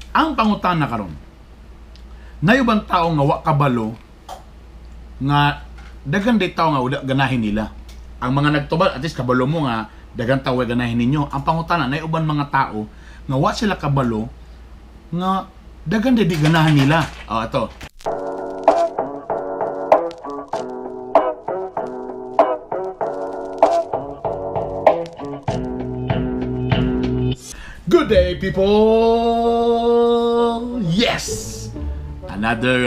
Ang pangutana karon. Nayo bang tao nga wa kabalo nga daghan day tao nga wala ganahin nila? Ang mga nagtubal, at least kabalo mo nga daghan tao wa ganahin ninyo. Ang pangutana, nayo uban mga tao nga wa sila kabalo nga daghan day di ganahan nila? Oh, ato. Good day, people! Yes! Another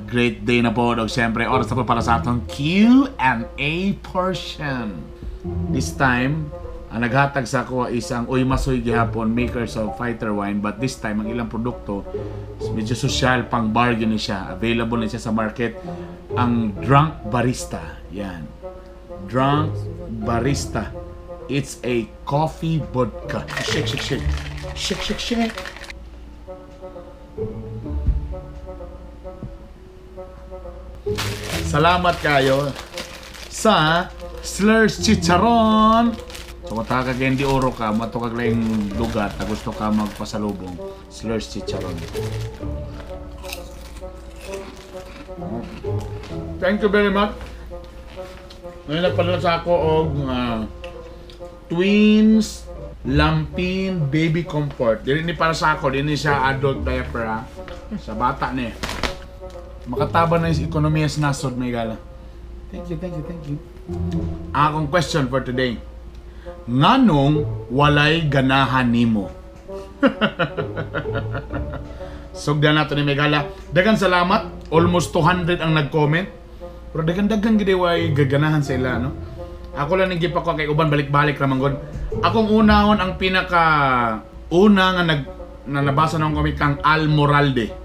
great day na po. Dog, siyempre, oras na po para sa atong Q&A portion. This time, ang naghatag sa ako is ang Uy Masoy gihapon, makers of Fighter Wine. But this time, ang ilang produkto, medyo social, pang bargain ni siya. Available na siya sa market. Ang Drunk Barista. Yan. Drunk Barista. It's a coffee vodka. Shake, shake, shake. Shake, shake, shake. Salamat kayo sa Slurs Chicharon. So kung taka ka di oro ka, mato ka lang lugar, ta gusto ka magpasalubong, Slurs Chicharon. Thank you very much. Ngayon nagpadala sa ako og Twins Lampin Baby Comfort. Dili ni para sa ako, dili ni siya adult diaper ha. Sa bata ni. Makataba na yung ekonomiya sa nasod, may gala. Thank you, thank you, thank you. Akong question for today. Nganong walay ganahan nimo? Sugdan nato ni Megala. Dagan salamat. Almost 200 ang nag-comment. Pero dagan-dagan gid way gaganahan sa ila, no? Ako lang ning gipakwa kay uban balik-balik ra man gud. Akong unahon ang pinaka una nga nag na nabasa nang kami kang Al Moralde.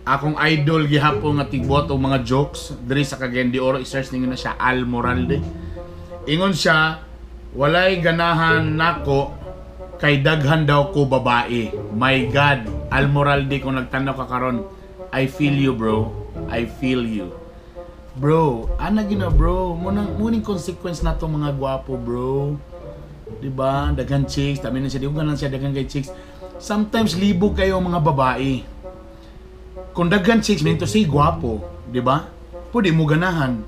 Akong idol gihapon nga tigbuhat og mga jokes diri sa Cagayan de Oro, i-search ninyo na siya, Al Moralde. Ingon siya, walay ganahan nako kay daghan daw ko babae. My God, Al Moralde, kung nagtanaw ka karon, I feel you, bro. I feel you. Bro, ana gina bro, munang muning consequence na to mga gwapo, bro. 'Di ba? Daghan chicks, dami na siya, di ko siya daghan kay chicks. Sometimes libog kayo mga babae. Kung daghan chicks, meaning to say gwapo, 'di ba? Pwede mo ganahan.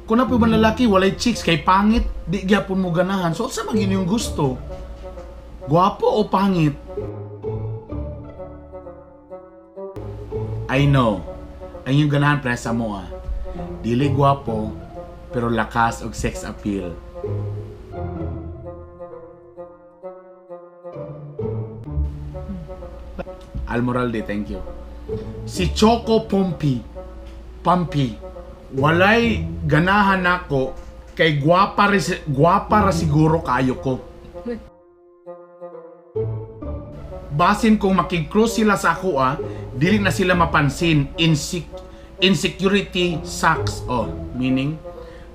Kung napoy ba lalaki walay chicks kay pangit, di gyapon mo ganahan. So unsa man gyud yung gusto? Gwapo o pangit? I know. Ang yung ganahan presa mo ah. Dili gwapo, pero lakas og sex appeal. Almoralde, thank you. Si Choco Pompi, Pampi, walay ganahan nako kay gwapa, gwapa ra siguro kayo ko. Basin kung makig-cross sila sa ako ah, dili na sila mapansin. Insecurity sucks. Oh, meaning,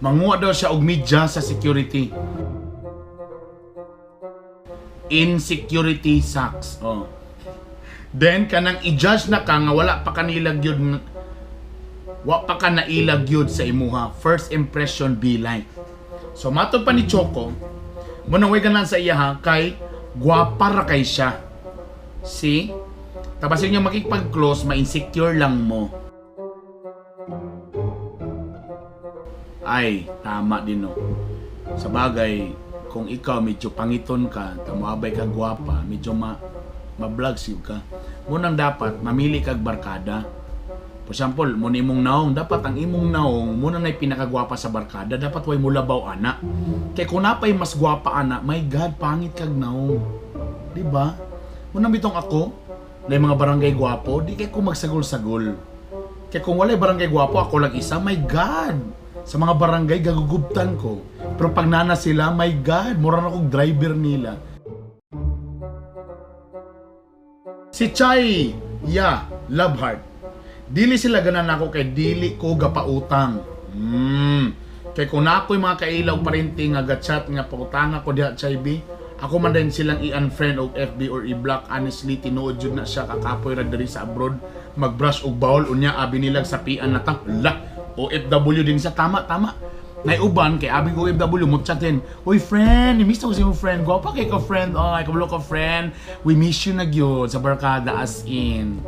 manguha daw siya og media sa security. Insecurity sucks. Oh. Then kanang i-judge na ka nga wala pa kanila gyud, wa pa ka nailag gyud sa imuha. First impression be like. So matod pa ni Choco, mo nang way ganan sa iya ha kay gwapa ra kay siya. See? Tapos yun yung makikipag-close, ma-insecure lang mo. Ay, tama din no. Sa bagay, kung ikaw medyo pangiton ka, tamuabay ka gwapa, medyo ma-vlog siyo ka. Munang dapat, mamili kag barkada. For example, muna imong naong, dapat ang imong naong, muna na'y pinakagwapa sa barkada, dapat way mulabaw ana. Kaya kung napay mas gwapa ana, my God, pangit kag naong. Diba? Munang bitong ako, na yung mga barangay gwapo, di kay ko magsagol-sagol. Kaya kung walay barangay gwapo, ako lang isa, my God! Sa mga barangay, gagugubtan ko. Pero pag nana sila, my God, mura na akong driver nila. Si Chay, ya, love heart. Dili sila ganan ako kay dili ko gapautang. Kay kung na ako'y mga kailaw parinti nga gachat nga pautang ako diha Chay B, ako man din silang i-unfriend og FB or i-block. Honestly, tinuod jud na siya kakapoy ra diri sa abroad. Magbrush og bawl unya abi nilag sa pian na ta. La, OFW din siya, tama tama. Naiuban kay abi ko OFW mo chatin. "Uy friend, miss ko si mo friend. Gwapa kay ka friend. Ay, kabalo ka friend. We miss you na gyud sa barkada as in."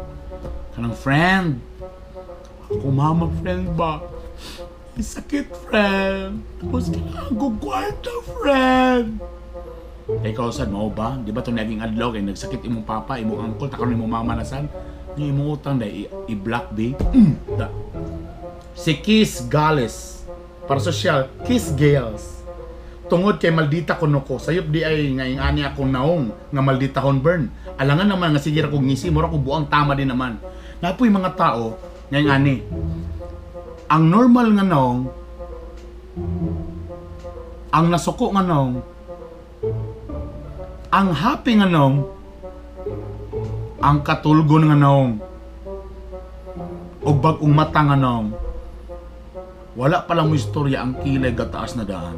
Kanang friend. Ako mama friend ba? May sakit friend. Tapos kailangan ko kwarta friend. Ikaw sad mao ba? Di ba itong naging adlaw kay nagsakit imong papa, imong uncle, takon imong mama na sad. Yung imong utang dai i-block ba? Da. Si Kiss Gales. Para sosyal, Kiss Gales. Tungod kay maldita kuno ko, sayop di ay nga ingani akong naong nga maldita burn. Alangan naman nga sige ra kog ngisi, mura ko buang tama din naman. Napoy mga tao nga ingani. Ang normal nga naong, ang nasuko nga naong, ang happy nga naong, ang katulgon nga naong, ug bag-ong mata nga naong. Wala pa lang mo istorya ang kilay gataas na daan.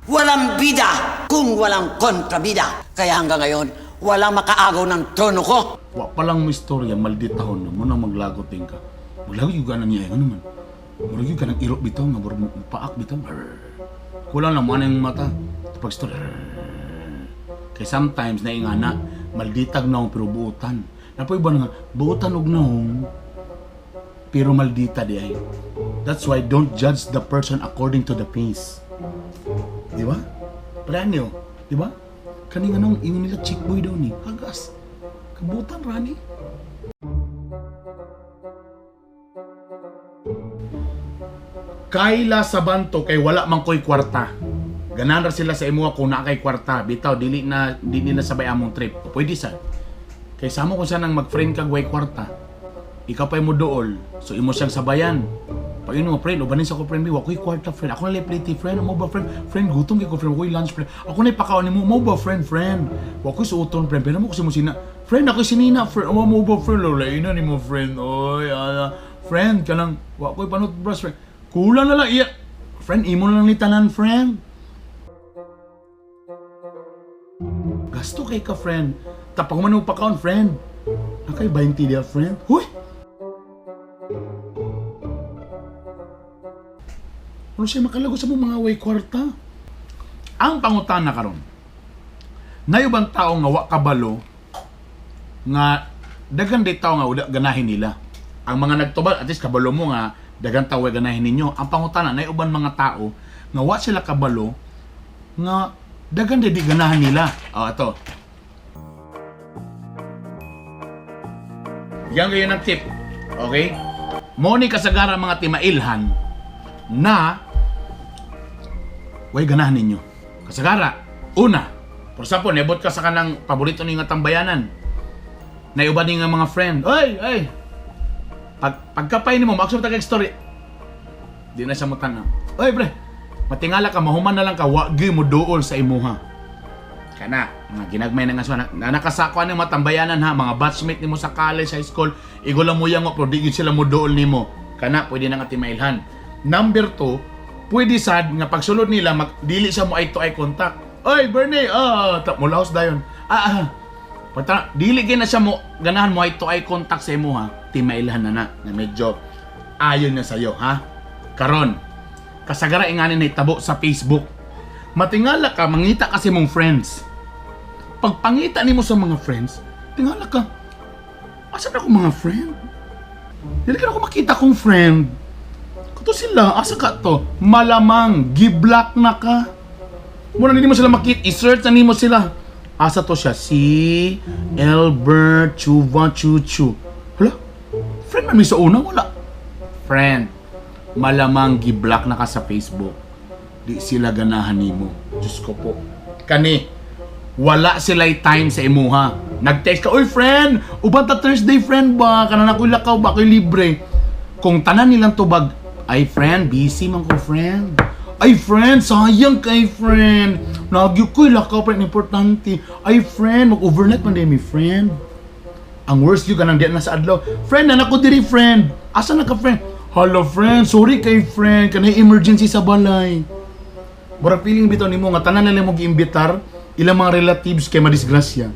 Walang bida kung walang kontrabida. Kaya hanggang ngayon, walang makaagaw ng trono ko. Wa pa lang mo istorya, malditahon na mo nang maglagot din ka. Maglagot yung ganan niya, ano man. Murag yung kanang iro bitaw, nga murag paak bitaw. Kulang lang mo ang mata. Pag istorya, kay sometimes na ingana, malditag naong pero buutan. Napoy ba nga, buutan og naong, pero maldita di ay. That's why don't judge the person according to the face. Di ba? Parang niyo, di ba? Kaning anong ingon nila chick boy daw ni. Hagas. Kabutan rani. Kaila sa banto kay wala man ko'y kwarta. Ganan ra sila sa imuha kung naa kay kwarta. Bitaw dili na di nila sabay among trip. Pwede sa. Kay samo kung sanang mag-friend kag way kwarta. Ikaw pa'y mo dool, so imo siyang sabayan. Pag ino mo, friend, ubanin sa ko friend, wa ko'y kwarta friend. Ako na plate friend, mo ba friend? Friend, gutom kay ko friend, wa ko'y lunch friend. Ako na ipakaon nimo, mo ba friend, friend? Wa ko'y suoton friend, pero mo ko si mo sina. Friend, ako sinina friend. Mo mo ba friend? Lola, ina nimo friend. Oy, ala. Friend, kanang wa ko'y panot brush friend. Kulang na lang iya. Friend, imo na lang ni tanan friend. Gasto kay ka friend. Tapang man mo pakaon friend. Nakay 20 dia friend. Huy! Ano siya makalago sa mong mga way kwarta? Ang pangutana karon. Nayo bang tao nga wa kabalo nga daghan di tao nga uda ganahin nila. Ang mga nagtubal, at least kabalo mo nga daghan tao wa ganahin ninyo. Ang pangutana, nayo uban mga tao nga wa sila kabalo nga daghan di ganahan nila. O, ato. Bigyan kayo ng tip. Okay? Mo ni kasagara mga timailhan na way ganahan ninyo. Kasagara, una, for example, nebot ka sa kanang paborito ninyo nga tambayanan. Naiuban ninyo nga mga friend. Oy, oy. Pagkapay nimo, ma-accept ta kag story. Di na siya mutanaw. Oy, pre. Matingala ka, mahuman na lang ka, wa gyud mo duol sa imuha. Kana, mga ginagmay na nga siya, na nakasakwa ni mga tambayanan ha, mga batchmate nimo sa college, high school, igo lang mo yango, pero di gyud sila mo duol nimo. Kana, pwede na nga timailhan. Number 2, pwede sad nga pagsulod nila, dili siya mo eye to eye contact. Oy, Bernie, mulaos dayon. Pagta, dili gyud na siya mo ganahan mo eye to eye contact sa imo ha. Timailhan na na, na medyo ayon na sayo ha. Karon, kasagara ingani na itabo sa Facebook. Matingala ka, mangita kasi mong friends. Pagpangita nimo sa mga friends, tingala ka, asa na ako mga friend? Dili ka na ako makita kong friend. Kato sila, asa ka to? Malamang, giblock na ka. Muna hindi mo sila makita, i-search na nimo sila. Asa to siya? Si Albert Chuva Chuchu. Hala? Friend man mi sa una? Wala. Friend, malamang giblock na ka sa Facebook. Di sila ganahan nimo. Diyos ko po. Kani, wala sila'y time sa imuha. Nag-text ka, "Uy friend, uban ta Thursday friend ba? Kanan ako'y lakaw ba? Ako'y libre." Kung tanan nilang tubag, "Ay friend, busy man ko friend. Ay friend, sayang kay friend. Nagyo ko'y lakaw friend, importante. Ay friend, mag-overnight man din mi friend." Ang worst yun ka nang diyan na sa adlaw. "Friend, anak ko diri friend. Asa na ka friend?" "Hello friend, sorry kay friend, kanay emergency sa balay." Murag feeling bitaw nimo nga tanan na lang mo giimbitar ilang mga relatives kay madisgrasya.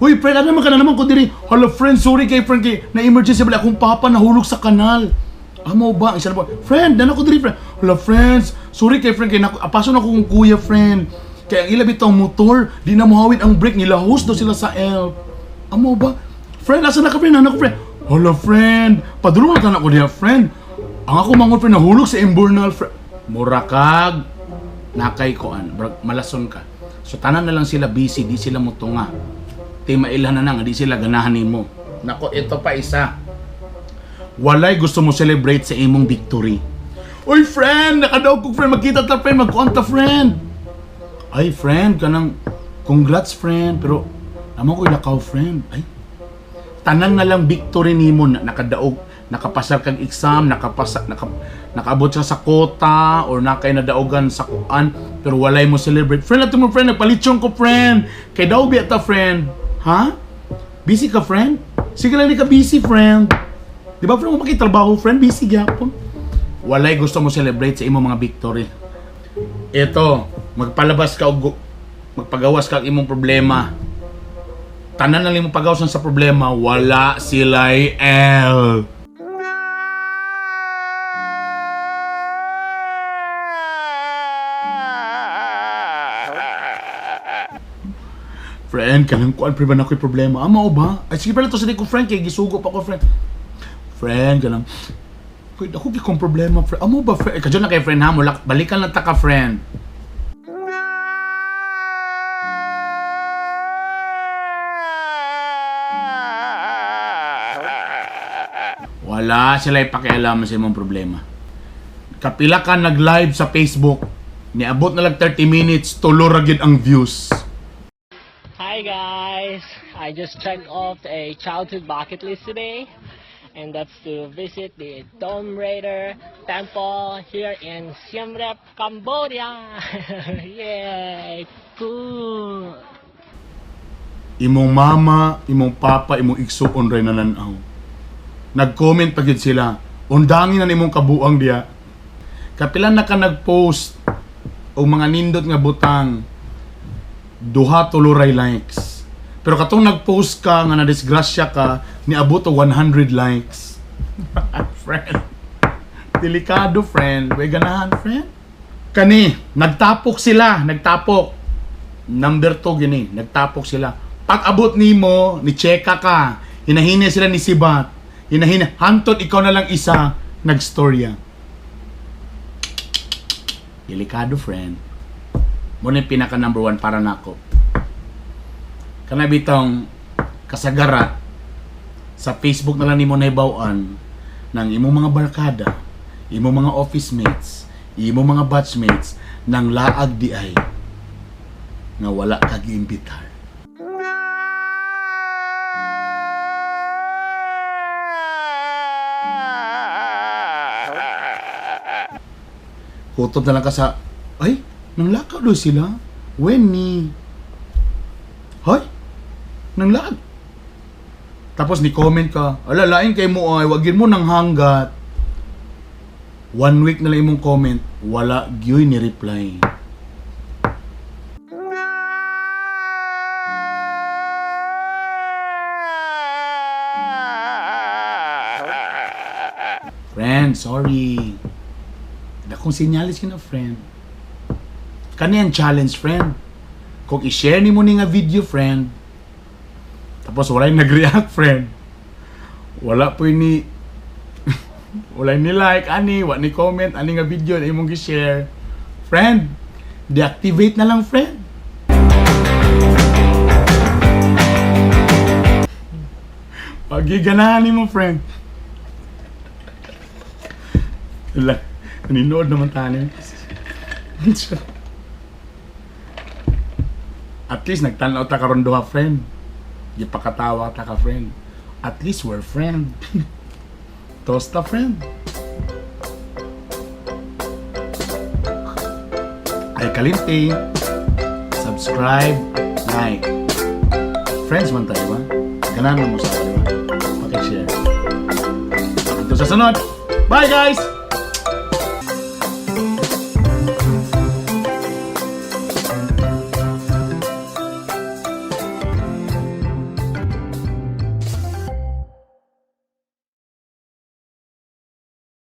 "Uy friend, ano man ka na naman ko diri?" "Hello friend, sorry kay friend kay na emergency balay, akong papa nahulog sa kanal." Amo ba? Isa na po, friend, naa ko diri, friend. Hala, friends, sorry kay friend, kay nako, apaso na ko kong kuya, friend. Kaya ang ila bitong motor, di na mohawid ang brake, nilahos daw sila sa elf. Amo ba? Friend, asa na ka, friend? Ano ko, friend? Hala, friend, padulong na ko diha, friend. Ang ako mangon, friend, nahulog sa imburnal, friend. Mura kag, nakay koan, malason ka. So tanan na lang sila busy, di sila mutunga. Ti mailhan na nga, di sila ganahan nimo. Nako, ito pa isa. Walay gusto mo celebrate sa imong victory. Uy, friend! Nakadaog ko, friend. Magkita ta, friend. Magkuan ta, friend. Ay, friend, kanang congrats, friend. Pero, amo ko ilakaw, friend. Ay, tanan na lang victory nimo na nakadaog, nakapasar kag exam, nakapasa, nakaabot siya sa quota or nakay nadaogan sa kuan, pero walay mo celebrate. Friend, ato mo friend, nagpalitsyon ko, friend. Kay daw biya ta, friend. Ha? Busy ka, friend? Sige lang, di ka busy, friend. Di ba, friend, mo makitrabaho, friend? Busy gyapon. Walay gusto mo celebrate sa imong mga victory. Ito, magpalabas ka og magpagawas ka og imong problema. Tanan na lang imong pagawasan sa problema, wala sila'y L. Friend, kanang kuan pre ba na ako'y problema? Ah, mao ba? Ay, sige pala to sa di ko, friend, kay gisugo pa ko, friend. Friend, kanang, Uy, ako gyud kong problema, friend. Amo ba, friend? Eh, kadyo na kay friend ha, mulak, balikan lang ta ka, friend. Wala sila ipakialam sa imong problema. Kapila ka nag-live sa Facebook, niabot na lang 30 minutes, tulo ra gyud ang views. Hi guys! I just checked off a childhood bucket list today, and that's to visit the Tomb Raider Temple here in Siem Reap, Cambodia! Yay! Cool! Imong mama, imong papa, imong igsuon ray nananaw. Nag-comment pa gyud sila. Undangin na nimong kabuang diya. Kapila na ka nag-post og mga nindot nga butang, duha tulo ray likes. Pero katong nag-post ka nga na-disgrasya ka, niabot og 100 likes. Friend. Delikado, friend. Way ganahan, friend. Kani, nagtapok sila, nagtapok. Number 2 gini, nagtapok sila. Pag abot nimo, ni cheka ka, hinahina sila ni Sibat. Hinahina, hantod ikaw na lang isa nagstorya. Delikado, friend. Mo na yung pinaka number 1 para nako. Kana bitong kasagara sa Facebook na lang nimo nahibaw-an ng imong mga barkada, imong mga office mates, imong mga batchmates nang laag di ay nga wala ka giimbitar. Kutob na lang ka sa, ay, nanglakaw daw sila. When ni? Hoy, nanglaag. Tapos ni comment ka, ala, lain kay mo ay, wagin mo nang hanggat. One week na lang imong comment, wala gyud ni reply. Friend, sorry. Dakong sinyalis ka na, friend. Kani ang challenge, friend. Kung i-share nimo ni nga video, friend, tapos walay nag-react, friend. Wala po ni wala ni like, ani, wa ni comment, ani nga video na imong gi-share. Friend, deactivate na lang, friend. Pagiganahan mo, friend. Wala. Naninood naman tayo. At least nagtanaw ta karon duha, friend. Gipakatawa ta ka, friend. At least we're friend. Tosta, friend. Ay kalimti. Subscribe, like. Friends man tayo ba? Ganahan mo sa di ba? Pakishare. Ito sa sunod. Bye, guys!